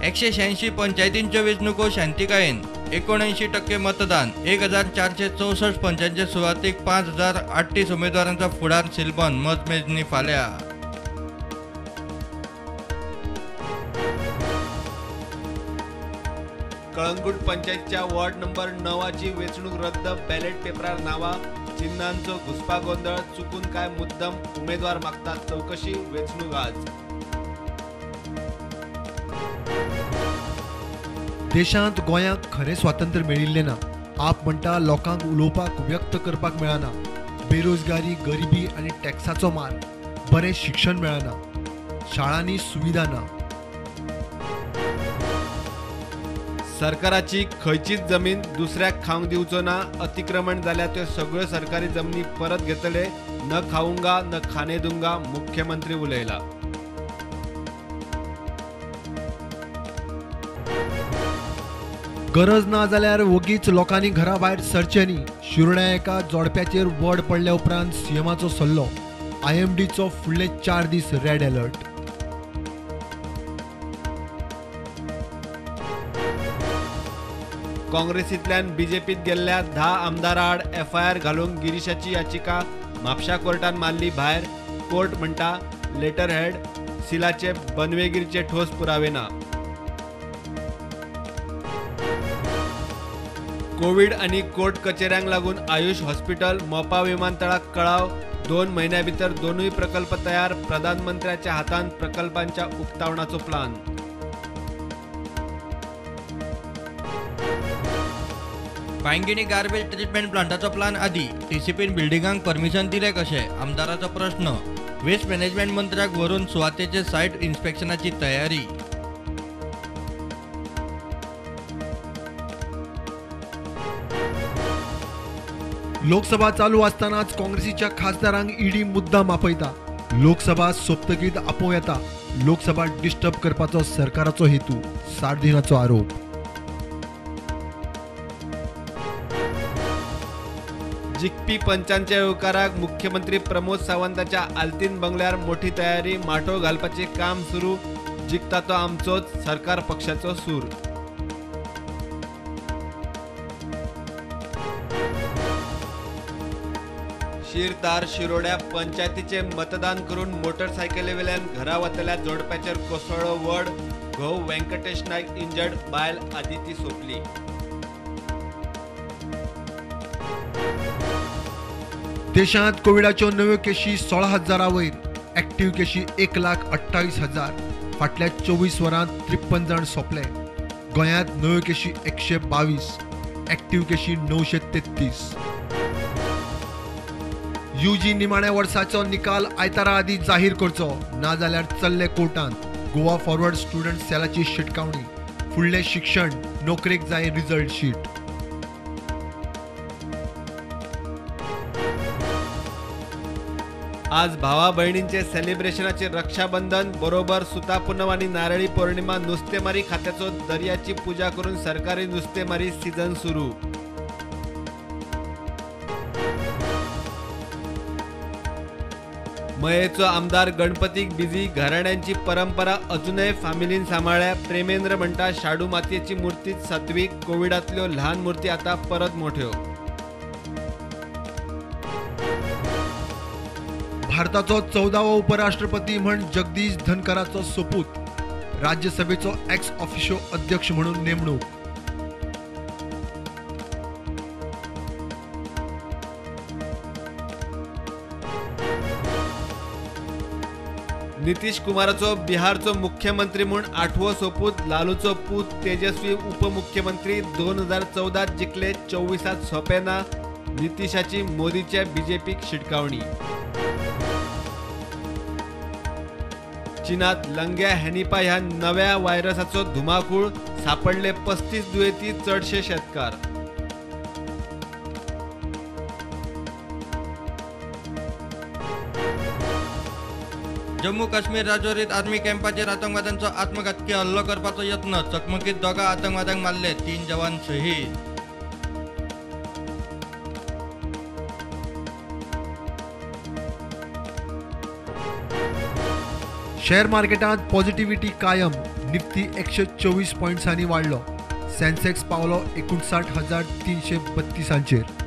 186 पंचायतींच्यो वेंचणुको शांतिकायेन, 79% मतदान. 1464 पंचायतींचे सुवातीक 5038 उमेदवारांचो फुडार सीलबंद. मतमेजणी फाल्यां. कळंगूट पंचायतच्या वॉर्ड नंबर 9ची वेंचणूक रद्द. बॅलेट पेपरार नांवां चिन्हांचो घुस्पागोंदळ. चुकून काय मुद्दम उमेदवार मागतात चौकशी. वेंचणूक आज. देशांत गोंयांक खरें स्वातंत्र्य मेळिल्लें ना. आप म्हणटा लोकांक उलोवपाक व्यक्त करपाक मेळना. बेरोजगारी, गरिबी आनी टॅक्साचो मार. बरें शिक्षण मेळना, शाळांनी सुविधा ना. सरकाराची खंयचीच जमीन दुसऱ्याक खावंक दिवचो ना. अतिक्रमण जाल्यार त्यो सगळ्यो सरकारी जमनी परत घेतले. न खाऊंगा न खाने दूंगा, मुख्यमंत्री उलयला. गरज ना जाल्यार वगीच लोकांनी घरा भायर सरचें न्ही. शिरोड्या एका जोडप्याचेर वड पडल्या उपरांत सीएमाचो सल्लो. आयएमडीचो फुडले 4 दीस रेड अलर्ट. काँग्रेसींतल्यान बीजेपीत गेल्ल्या 10 आमदारां आड एफआयआर घालूंक गिरीशाची याचिका म्हापशा कोर्टान मारली भायर. कोर्ट म्हणटा लेटर हेड सिलाचे बनवेगिरीचे ठोस पुरावे ना. कोवीड आनी कोर्ट कचेऱ्यांक लागून आयुष हॉस्पिटल मोपा विमानतळाक कळाव. 2 म्हयन्या भितर दोनूय प्रकल्प तयार. प्रधानमंत्र्याच्या हातान प्रकल्पांच्या उक्तावणाचो प्लान. बांगिणी गार्बेज ट्रिटमेंट प्लांटाचो प्लान आदी. टीसीपीन बिल्डिंगांक परमिशन दिलें कशें? आमदाराचो प्रश्न. वेस्ट मॅनेजमेंट मंत्र्याक व्हरून सुवातेचे सायट इन्स्पेक्शनाची तयारी. लोकसभा चालू आसतनाच काँग्रेसीच्या खासदारांक ईडी मुद्दाम आपयता. लोकसभा सोंपतकीच आपोवं येता. लोकसभा डिस्टर्ब करपाचो सरकाराचो हेतू, सार्दिनाचो आरोप. जिखपी पंचांच्या येवकाराक मुख्यमंत्री प्रमोद सावंताच्या आल्तीन बंगल्यार मोठी तयारी. माटोव घालपाचें काम सुरू. जिखता तो आमचोच, सरकार पक्षाचो सूर. शिरतार शिरोड्या पंचायतीचे मतदान करून मोटरसायकलीवेल्यान घरा वतल्या जोडप्याचेर कोसळ्ळो वड. घोव व्यंकटेश नायक इंजर्ड, बायल आदिती सोंपली. देशांत कोविडाच्यो नव्यो केशी 16,000 वयर. ऍक्टिव्ह केशी 1,28,000. फाटल्या 24 वरांत 53 जाण सोंपले. गोंयांत नव्यो केशी 122, ऍक्टिव्ह केशी 933. यूजी निमाण्या वर्साचो निकाल आयतारा आदी जाहीर करचो, नाजाल्यार चल्ले कोर्टांत. गोवा फॉरवर्ड स्टुडंट सेलाची शिटकावणी. फुडलें शिक्षण, नोकरेक जाय रिजल्ट शीट. आज भावा बहिणींचे सेलिब्रेशनाचे रक्षाबंधन बरोबर सुता पुनव आणि नारळी पौर्णिमा. नुस्तेमारी खात्याचो दर्याची पूजा करून सरकारी नुस्तेमारी सीझन सुरू. मयेचो आमदार गणपतीक बिझी. घराण्यांची परंपरा अजूनय फामिलीन सांबाळ्ळ्या. प्रेमेंद्र म्हणटा शाडू मातयेची मूर्तीच सात्वीक. कोविडांतल्यो ल्हान मूर्ती आतां परत मोठ्यो. भारताचो 14वो उपराष्ट्रपती म्हण जगदीश धनखराचो सोपूत. राज्यसभेचो एक्स ऑफिशियो अध्यक्ष म्हणून नेमणूक. नितीश कुमाराचो बिहारचो मुख्यमंत्री म्हूण 8वो सोपूत. लालूचो पूत तेजस्वी उपमुख्यमंत्री. 2014 जिखले, 24 सोंपें ना. नितीशाची मोदीच्या बीजेपीक शिटकावणी. चीनात लंग्या हॅनिपा ह्या नव्या व्हायरसाचो धुमाकूळ. सापडले 35 दुयेंती, चडशे शेतकार. जम्मू काश्मीर राजौरीत आर्मी कॅम्पाचेर आतंकवाद्यांचो आत्मघातकी हल्लो करपाचो यत्न. चकमकीत 2 आतंकवाद्यांक मारले, 3 जवान शहीद. शेअर मार्केटांत पॉझिटिव्हिटी कायम. निफ्टी 124 पॉयंट्सांनी वाडलो. सेन्सेक्स पावलो 59,332.